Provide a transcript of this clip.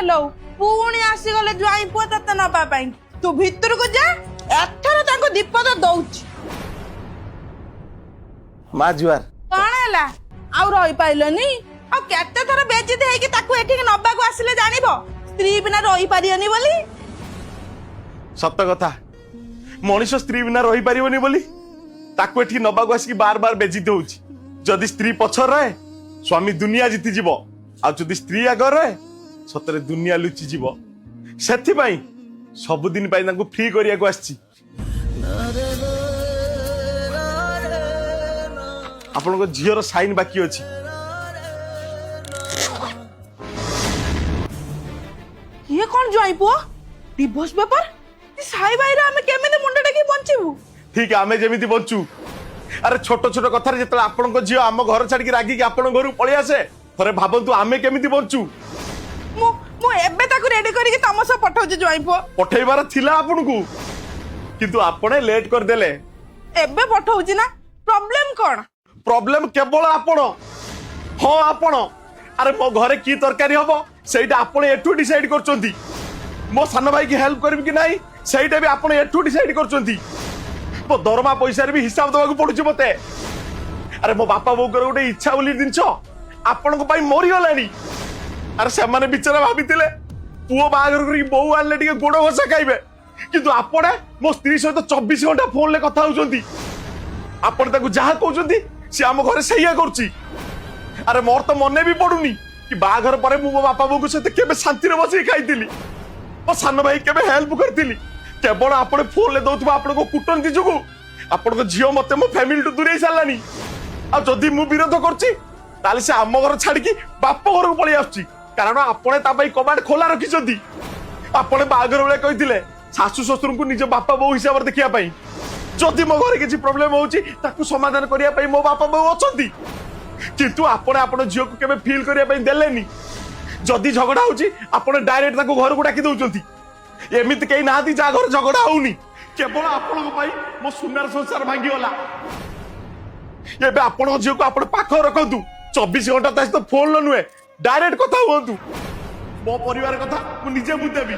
ଲୋ, ପୁଣି ଆସିଗଲେ ଜ୍ୱାଇଁ ପୁଅ ତତେ ନବା ପାଇଁ। ତୁ ଭିତରକୁ ଯା, ଏଥର ତାଙ୍କୁ ଦୀପଦ ଦଉଛି। ମା ଜୁଆର। କଣ ହେଲା, ଆଉ ରହିପାରିଲନି? ଆଉ କେତେ ଥର ବେଜିତ ହେଇକି ତାକୁ ଏଠିକି ନବାକୁ ଆସିଲେ ଜାଣିବ ସ୍ତ୍ରୀ ବିନା ରହିପାରିବନି ବୋଲି। ସତ କଥା, ମଣିଷ ସ୍ତ୍ରୀ ବିନା ରହିପାରିବନି ବୋଲି ତାକୁ ଏଠି ନବାକୁ ଆସିକି ବାର ବାର ବେଜିତ ହଉଛି। ଯଦି ସ୍ତ୍ରୀ ପଛରେ ରହେ, ସ୍ୱାମୀ ଦୁନିଆ ଜିତିଯିବ, ଆଉ ଯଦି ସ୍ତ୍ରୀ ଆଗରେ ରହେ, ସତରେ ଦୁନିଆ ଲୁଚିଯିବ। ସେଥିପାଇଁ ସବୁଦିନ ପାଇଁ ତାଙ୍କୁ ଫ୍ରି କରିବାକୁ ଆସିଛି। ଆପଣଙ୍କ ଝିଅର ସାଇନ୍ ବାକି ଅଛି। ଇଏ କଣ ଜ୍ୱାଇଁ ପୁଅ, ଡିଭୋର୍ସ ପେପର? ସାଇ ଭାଇରେ ଆମେ କେମିତି ମୁଣ୍ଡ ଟେକି ବଞ୍ଚିବୁ? ଠିକ ଆମେ ଯେମିତି ବଞ୍ଚୁ। ଆରେ ଛୋଟ ଛୋଟ କଥାରେ ଯେତେବେଳେ ଆପଣଙ୍କ ଝିଅ ଆମ ଘର ଛାଡିକି ରାଗିକି ଆପଣଙ୍କ ଘରକୁ ପଳେଇ ଆସେ, ଥରେ ଭାବନ୍ତୁ ଆମେ କେମିତି ବଞ୍ଚୁ। ମୁଁ ଏବେ ତାକୁ ରେଡି କରିକି ତମ ସହ ପଠଉଛି ଜ୍ୱାଇଁ ପୁଅ। ପଠେଇବାର ଥିଲା ଆପଣଙ୍କୁ, କିନ୍ତୁ ଆପଣ ଲେଟ୍ କରିଦେଲେ। ଏବେ ପଠଉଛି ନା, ପ୍ରୋବ୍ଲେମ କଣ? ପ୍ରୋବ୍ଲେମ କେବଳ ଆପଣ। ହଁ ଆପଣ। ଆରେ ମୋ ଘରେ କି ତରକାରୀ ହବ ସେଇଟା ଆପଣ ଏଠୁ ଡିସାଇଡ୍ କରୁଛନ୍ତି। ମୋ ସାନ ଭାଇକି ହେଲ୍ପ କରିବି କି ନାହିଁ ସେଇଟା ବି ଆପଣ ଏଠୁ ଡିସାଇଡ୍ କରୁଛନ୍ତି। ମୋ ଦରମା ପଇସାରେ ବି ହିସାବ ଦେବାକୁ ପଡୁଛି ମତେ। ଆରେ ମୋ ବାପା ବୋଉଙ୍କର ଗୋଟେ ଇଚ୍ଛା ବୋଲି ଜିନିଷ ଆପଣଙ୍କ ପାଇଁ ମରିଗଲାଣି। ଆରେ ସେମାନେ ବିଚାରା ଭାବିଥିଲେ ପୁଅ ବାହାଘର କରିକି ବୋଉ ଆଣିଲେ ଟିକେ ଗୋଡ ଘଷା ଖାଇବେ, କିନ୍ତୁ ଆପଣ ମୋ ସ୍ତ୍ରୀ ସହିତ 24 ଘଣ୍ଟା ଫୋନରେ କଥା ହଉଛନ୍ତି। ଆପଣ ତାକୁ ଯାହା କହୁଛନ୍ତି ସେ ଆମ ଘରେ ସେଇଆ କରୁଛି। ଆରେ ମୋର ତ ମନେ ବି ପଡୁନି କି ବାହାଘର ପରେ ମୁଁ ମୋ ବାପା ବୋଉଙ୍କ ସହିତ କେବେ ଶାନ୍ତିରେ ବସିକି ଖାଇଥିଲି, ମୋ ସାନ ଭାଇ କେବେ ହେଲ୍ପ କରିଥିଲି। କେବଳ ଆପଣ ଫୋନରେ ଦଉଥିବା ଆପଣଙ୍କ କୂଟନୀତି ଯୋଗୁ ଆପଣଙ୍କ ଝିଅ ମତେ ମୋ ଫ୍ୟାମିଲିଠୁ ଦୂରେଇ ସାରିଲାଣି। ଆଉ ଯଦି ମୁଁ ବିରୋଧ କରୁଛି, ତାହେଲେ ସେ ଆମ ଘର ଛାଡିକି ବାପ ଘରକୁ ପଳେଇ ଆସୁଛି, କାରଣ ଆପଣ ତା ପାଇଁ କବାଟ ଖୋଲା ରଖିଛନ୍ତି। ଆପଣ ବାହାଘର ବେଳେ କହିଥିଲେ ଶାଶୁ ଶ୍ୱଶୁରଙ୍କୁ ନିଜ ବାପା ବୋଉ ହିସାବରେ ଦେଖିବା ପାଇଁ। ଯଦି ମୋ ଘରେ କିଛି ପ୍ରୋବ୍ଲେମ ହଉଛି, ତାକୁ ସମାଧାନ କରିବା ପାଇଁ ମୋ ବାପା ବୋଉ ଅଛନ୍ତି। କିନ୍ତୁ ଆପଣ ଆପଣ ଝିଅକୁ କେବେ ଫିଲ୍ କରିବା ପାଇଁ ଦେଲେନି। ଯଦି ଝଗଡା ହଉଛି, ଆପଣ ଡାଇରେକ୍ଟ ତାକୁ ଘରକୁ ଡାକି ଦଉଛନ୍ତି। ଏମିତି କେହି ନାହାନ୍ତି ଯାହା ଘରେ ଝଗଡା ହଉନି। କେବଳ ଆପଣଙ୍କ ପାଇଁ ମୋ ସୁନାର ସଂସାର ଭାଙ୍ଗିଗଲା। ଏବେ ଆପଣଙ୍କ ଝିଅକୁ ଆପଣ ପାଖ ରଖନ୍ତୁ, 24 ଘଣ୍ଟା ତା ସହିତ ଫୋନରେ ନୁହେଁ, ଡାଇରେକ୍ଟ କଥା ହୁଅନ୍ତୁ। ମୋ ପରିବାର କଥା ମୁଁ ନିଜେ ବୁଝିଦେବି।